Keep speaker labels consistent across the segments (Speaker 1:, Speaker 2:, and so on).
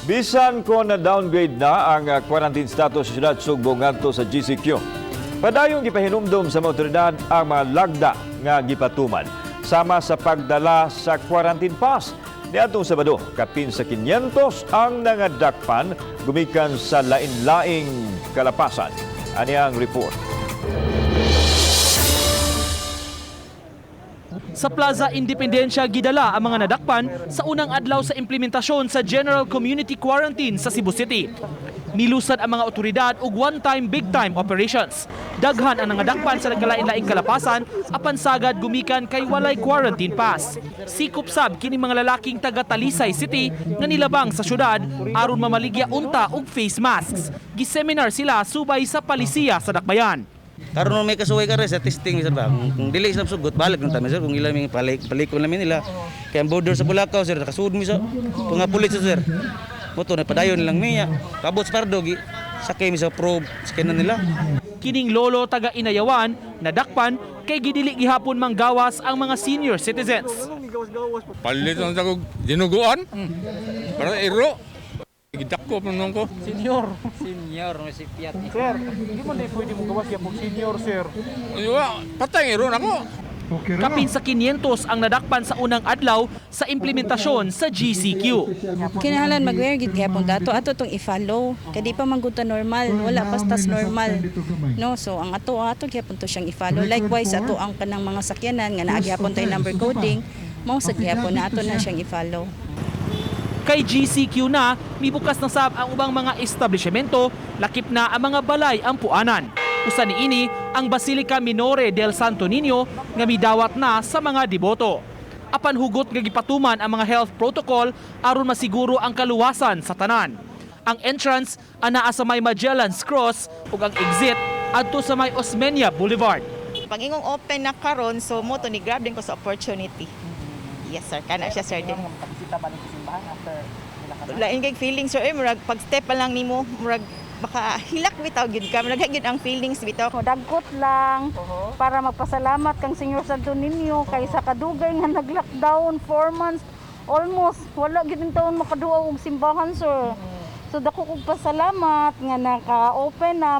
Speaker 1: Bisan kon na downgrade na ang quarantine status sa siyudad Sugbo ngadto sa GCQ, padayong gipahinumdom sa mga otoridad ang mga lagda nga gipatuman sama sa pagdala sa quarantine pass. Niadtong Sabado, kapin sa 500 ang nangadakpan gumikan sa lain-laing kalapasan. Ani ang report.
Speaker 2: Sa Plaza Independencia gidala ang mga nadakpan sa unang adlaw sa implementasyon sa General Community Quarantine sa Cebu City. Milusad ang mga otoridad og one-time big-time operations. Daghan ang nangadakpan sa nagkalain-laing kalapasan apan sagad gumikan kay walay quarantine pass. Sikop sab kini mga lalaking taga Talisay City nga nilabang sa syudad aron mamaligya unta og face masks. Giseminar sila subay sa palisiya sa Dakbayan.
Speaker 3: Karon may kasuway ka rin sa testing, sir, ba. Kung dili sila sugot, balik lang tayo, sir. Kung ilang may balik balikon namin nila. Kaya ang border sa Bulacau, sir, nakasud mi sa mga pulis, sir. Moto na padayon lang miya. Kabot sa Pardo gi sakay mi sa probe, sakay na nila.
Speaker 2: Kining lolo taga Inayawan nadakpan kay gidili gihapon manggawas ang mga senior citizens.
Speaker 4: Palit lang sa kog dinuguan. Para iro. Gidako pa nun ko.
Speaker 2: Senior. Senior, si Piat. Sir, di man na pwede mo gawas yapon senior, sir.
Speaker 4: Wa, patay iro nako.
Speaker 2: Kapin sa 500 ang nadakpan sa unang adlaw sa implementasyon sa GCQ.
Speaker 5: Kinahanglan mag-wear gid gihapon dato ato tong i-follow kay di pa man gud ta normal, wala pa tas normal, no? So ang ato ato gihapon to siyang i-follow. Likewise ato ang kanang mga sakyanan nga naa gihapon tay number coding, mao sad gihapon na ato na siyang i-follow.
Speaker 2: Kay GCQ na, mibukas na sab ang ubang mga establishmento, lakip na ang mga balay ang puanan. Usa niini ang Basilica Minore del Santo Niño nga midawat na sa mga deboto. Apan hugot nga gipatuman ang mga health protocol aron masiguro ang kaluwasan sa tanan. Ang entrance anaa sa may Magellan's Cross ug ang exit adto sa may Osmeña Boulevard.
Speaker 6: Pag ingong open na karon, so mo to ni grab din ko sa opportunity. Yes sir, kana siya, sir, din. Lain kay feeling, sir, eh, murag pag step pa lang nimo, murag baka hilak bitaw gyud ka, murag gyud ang feelings bitaw.
Speaker 7: O, dagkot lang para magpasalamat kang Senyor Santo Niño kay sa kadugay nga nag-lockdown 4 months almost wala gid taon makaduaw og simbahan, sir. So dako kog pasalamat nga naka-open na.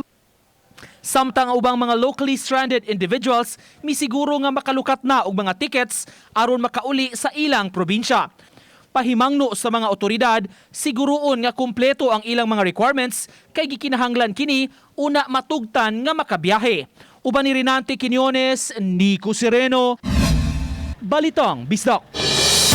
Speaker 2: Samtang ang ubang mga locally stranded individuals misiguro nga makalukat na og mga tickets aron makauli sa ilang probinsya. Pahimangno sa mga otoridad, siguroon nga kumpleto ang ilang mga requirements kay gikinahanglan kini una matugtan nga makabiyahe. Uban ni Rinante Quiñones, Nico Sereno, Balitang Bisdak.